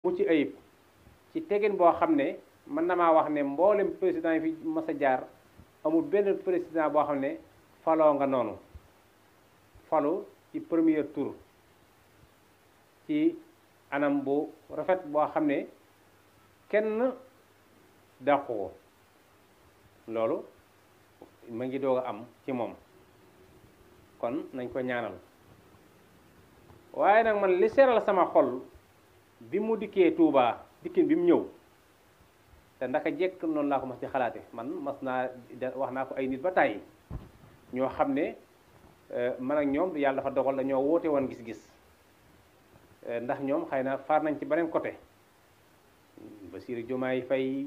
mu ci ayib ci tegin boo xam ne mën na maa wax ne mboolem président yi fi mas a jaar amul benn président boo xam ne faloo nga noonu falu ci premier tour ci anam bu rafet boo xam ne kenn dàqu ko loolu ma ngi doog a am ci moom kon nañ ko ñaanal waaye nag man li seeral sama xol bi mu dikkee Touba dikkin bi mu ñëw te ndaka jekk noonu laa ko mas ci xalaate man mas naa wax naa ko ay nit ba tàyyi ñoo xam ne man ak ñoom yàlla dafa dogal dañoo woote woon gis-gis ndax ñoom xëy na far nañ ci beneen côté Bassirou Diomaye Faye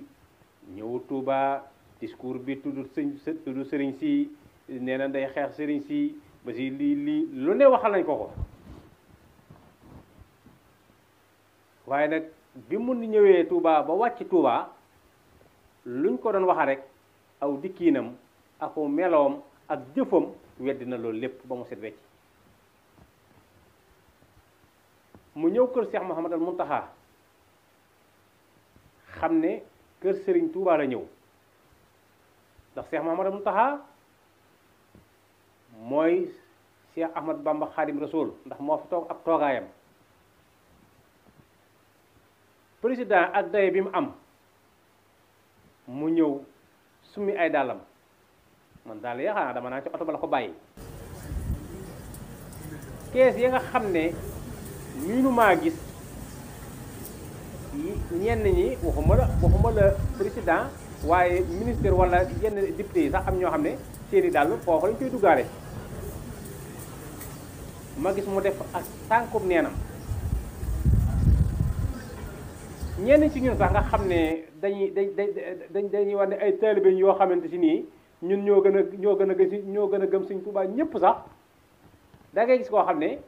ñëw Touba discours bi tudd sëriñ si nee na day xeex sëriñ si ba si lii lu ne waxal nañ ko ko waaye nag bi mu ñëwee Touba ba wàcc Touba luñ ko doon waxa rek aw dikkiinam ak meloom ak jëfam weddi na loolu lépp ba mu set wecc mu ñëw kër Cheikh Mouhamadal Mountakha xam ne kër Serigne Touba la ñëw ndax Cheikh Mouhamadal Mountakha mooy Cheikh Ahmad Bamba Khadim Rasoul ndax moo fa toog ab toogaayam président ak daye bi mu am mu ñëw summi ay dàllam man daal ya xanaa dama naa ci oto ba la ko bàyyi kees yi nga xam ne miinu maa gis ñenn ñi waxuma la président waaye ministère wala yenn député yi sax am ñoo xam ne seeni dàll foofu lañ koy duggaale ma gis mu def ak tànkub neenam ñenn ci ñun sax nga xam ne dañuy wax ne ay taalibe yoo xamante si nii ñun ñoo gën a gëm Sëñ Tuubaa ñëpp sax da ngay gis koo xam ne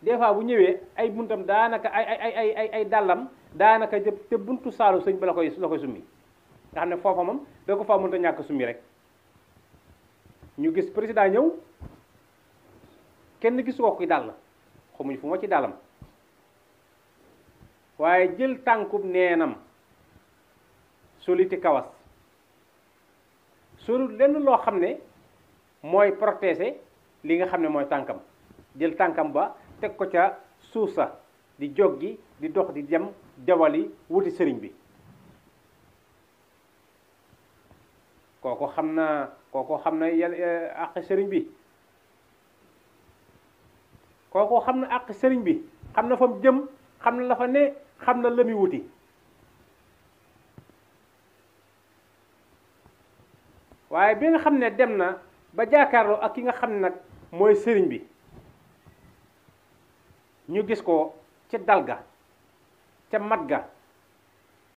des fois bu ñëwee ay buntam daanaka ay dàllam daanaka te buntu saalu sëñ ba la koy summi nga xam ne foofa moom da ko faa mënta ñàkk summi rek ñu gis président ñëw kenn gisu ko kuy dàll xamuñ fu ma ci dàllam waaye jël tànkub neenam soliti kawas solu lenn loo xam ne mooy protéger li nga xam ne mooy tànkam jël tànkam ba teg ko ca suuf sa di joggi di dox di dem dawali wuti sëriñ bi kooku xam na àq sëriñ bi kooku xam na àq sëriñ bi xam na fa mu jëm xam na la fa ne xam na la muy wuti waaye bi nga xam ne dem na ba jaakaarloo ak ki nga xam ne nag mooy sëriñ bi ñu gis ko ca dal ga ca mat ga